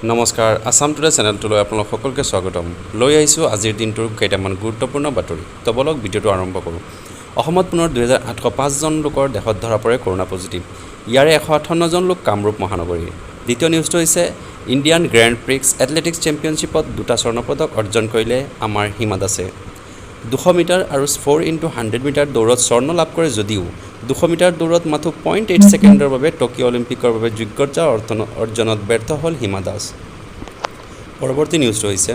নমস্কাৰ, আছাম টুডে চেনেলটোলৈ আপোনালোক সকলোকে স্বাগতম। লৈ আহিছোঁ আজিৰ দিনটোৰ কেইটামান গুৰুত্বপূৰ্ণ বাতৰি। তো বলক, ভিডিঅ'টো আৰম্ভ কৰোঁ। অসমত পুনৰ 2805জন লোকৰ দেহত ধৰা পৰে কৰোণা পজিটিভ। ইয়াৰে 158জন লোক কামৰূপ মহানগৰীৰ। দ্বিতীয় নিউজটো হৈছে ইণ্ডিয়ান গ্ৰেণ্ড প্ৰিক্স এথলেটিক্স চেম্পিয়নশ্বিপত দুটা স্বৰ্ণপদক অৰ্জন কৰিলে আমাৰ হিমা দাসে। 200 মিটাৰ আৰু 4 ইনটু 100 মিটাৰ দৌৰত স্বৰ্ণ লাভ কৰে যদিও 200 মিটাৰ দৌৰত মাথো 0.8 ছেকেণ্ডৰ বাবে টকিঅ' অলিম্পিকৰ বাবে যোগ্যতা অৰ্জনত ব্যৰ্থ হ'ল হিমা দাস। পৰৱৰ্তী নিউজটো হৈছে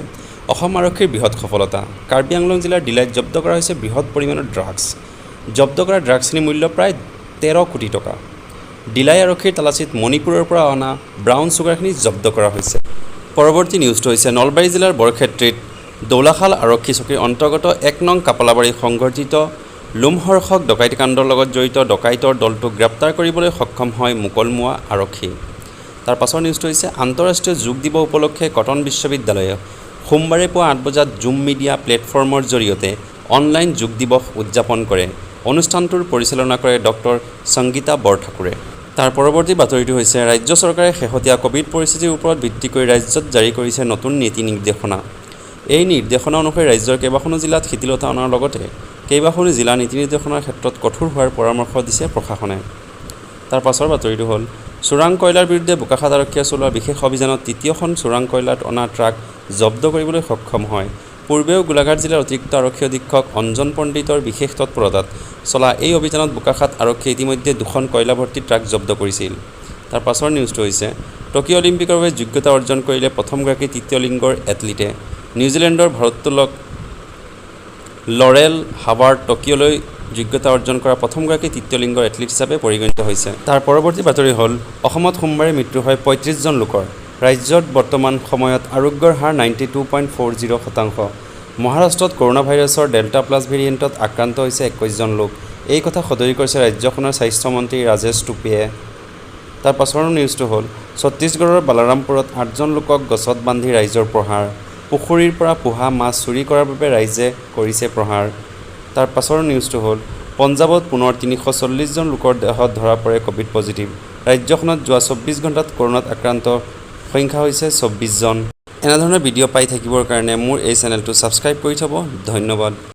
অসম আৰক্ষীৰ বৃহৎ সফলতা। কাৰ্বি আংলং জিলাৰ ডিলাইত জব্দ কৰা হৈছে বৃহৎ পৰিমাণৰ ড্ৰাগছ। জব্দ কৰা ড্ৰাগছখিনিৰ মূল্য প্ৰায় 13 কোটি টকা। ডিলাই আৰক্ষীৰ তালাচীত মণিপুৰৰ পৰা অনা ব্ৰাউন চুগাৰখিনি জব্দ কৰা হৈছে। পৰৱৰ্তী নিউজটো হৈছে নলবাৰী জিলাৰ বৰক্ষেত্ৰীত দৌলাশাল আৰক্ষী চকীৰ অন্তৰ্গত 1 নং কাপালাবাৰী সংঘটিত লোমহৰ্ষক ডকাইতি কাণ্ডৰ লগত জড়িত ডকাইতৰ দলটোক গ্ৰেপ্তাৰ কৰিবলৈ সক্ষম হয় মুকলমুৱা আৰক্ষী। তাৰ পাছৰ নিউজটো হৈছে আন্তঃৰাষ্ট্ৰীয় যোগ দিৱস উপলক্ষে কটন বিশ্ববিদ্যালয়ে সোমবাৰে পুৱা 8 বজাত জুম মিডিয়া প্লেটফৰ্মৰ জৰিয়তে অনলাইন যোগ দিৱস উদযাপন কৰে। অনুষ্ঠানটোৰ পৰিচালনা কৰে ডক্টৰ সংগীতা বৰঠাকুৰে। তাৰ পৰৱৰ্তী বাতৰিটো হৈছে ৰাজ্য চৰকাৰে শেহতীয়া ক'ভিড পৰিস্থিতিৰ ওপৰত ভিত্তি কৰি ৰাজ্যত জাৰি কৰিছে নতুন নীতি নিৰ্দেশনা। এই নিৰ্দেশনা অনুসৰি ৰাজ্যৰ কেইবাখনো জিলাত শিথিলতা অনাৰ লগতে কেইবাখনো জিলা নীতি নিৰ্দেশনাৰ ক্ষেত্ৰত কঠোৰ হোৱাৰ পৰামৰ্শ দিছে প্ৰশাসনে। তাৰ পাছৰ বাতৰিটো হ'ল চোৰাং কয়লাৰ বিৰুদ্ধে বোকাখাত আৰক্ষীয়ে চলোৱা বিশেষ অভিযানত তৃতীয়খন চোৰাং কয়লাত অনা ট্ৰাক জব্দ কৰিবলৈ সক্ষম হয়। পূৰ্বেও গোলাঘাট জিলাৰ অতিৰিক্ত আৰক্ষী অধীক্ষক অঞ্জন পণ্ডিতৰ বিশেষ তৎপৰতাত চলা এই অভিযানত বোকাখাত আৰক্ষীয়ে ইতিমধ্যে দুখন কয়লা ভৰ্তি ট্ৰাক জব্দ কৰিছিল। তাৰ পাছৰ নিউজটো হৈছে টকিঅ' অলিম্পিকৰ বাবে যোগ্যতা অৰ্জন কৰিলে প্ৰথমগৰাকী তৃতীয় লিংগৰ এথলীটে। নিউজিলেণ্ডৰ ভাৰোত্তোলক লৰেল হাবাৰ্ড টকিঅ'লৈ যোগ্যতা অৰ্জন কৰা প্ৰথমগৰাকী তৃতীয় লিংগৰ এথলীট হিচাপে পৰিগণিত হৈছে। তাৰ পৰৱৰ্তী বাতৰি হ'ল অসমত সোমবাৰে মৃত্যু হয় 35জন লোকৰ। ৰাজ্যত বৰ্তমান সময়ত আৰোগ্যৰ হাৰ 92.40%। মহাৰাষ্ট্ৰত কৰোণা ভাইৰাছৰ ডেল্টা প্লাছ ভেৰিয়েণ্টত আক্ৰান্ত হৈছে 21জন লোক। এই কথা সদৰি কৰিছে ৰাজ্যখনৰ স্বাস্থ্যমন্ত্ৰী ৰাজেশ টোপেয়ে। তাৰ পাছৰ নিউজটো হ'ল ছত্তীশগড়ৰ বালাৰামপুৰত আঠজন লোকক গছত বান্ধি ৰাইজৰ প্ৰহাৰ। পুখুৰীৰ পৰা পোহা মাছ চুৰি কৰাৰ বাবে ৰাইজে কৰিছে প্ৰহাৰ। তাৰ পাছৰ নিউজটো হ'ল পঞ্জাৱত পুনৰ 340জন লোকৰ দেহত ধৰা পৰে ক'ভিড পজিটিভ। ৰাজ্যখনত যোৱা 24 ঘণ্টাত কৰোণাত আক্ৰান্ত সংখ্যা হৈছে 24জন। এনেধৰণৰ ভিডিঅ' পাই থাকিবৰ কাৰণে মোৰ এই চেনেলটো ছাবস্ক্ৰাইব কৰি থ'ব। ধন্যবাদ।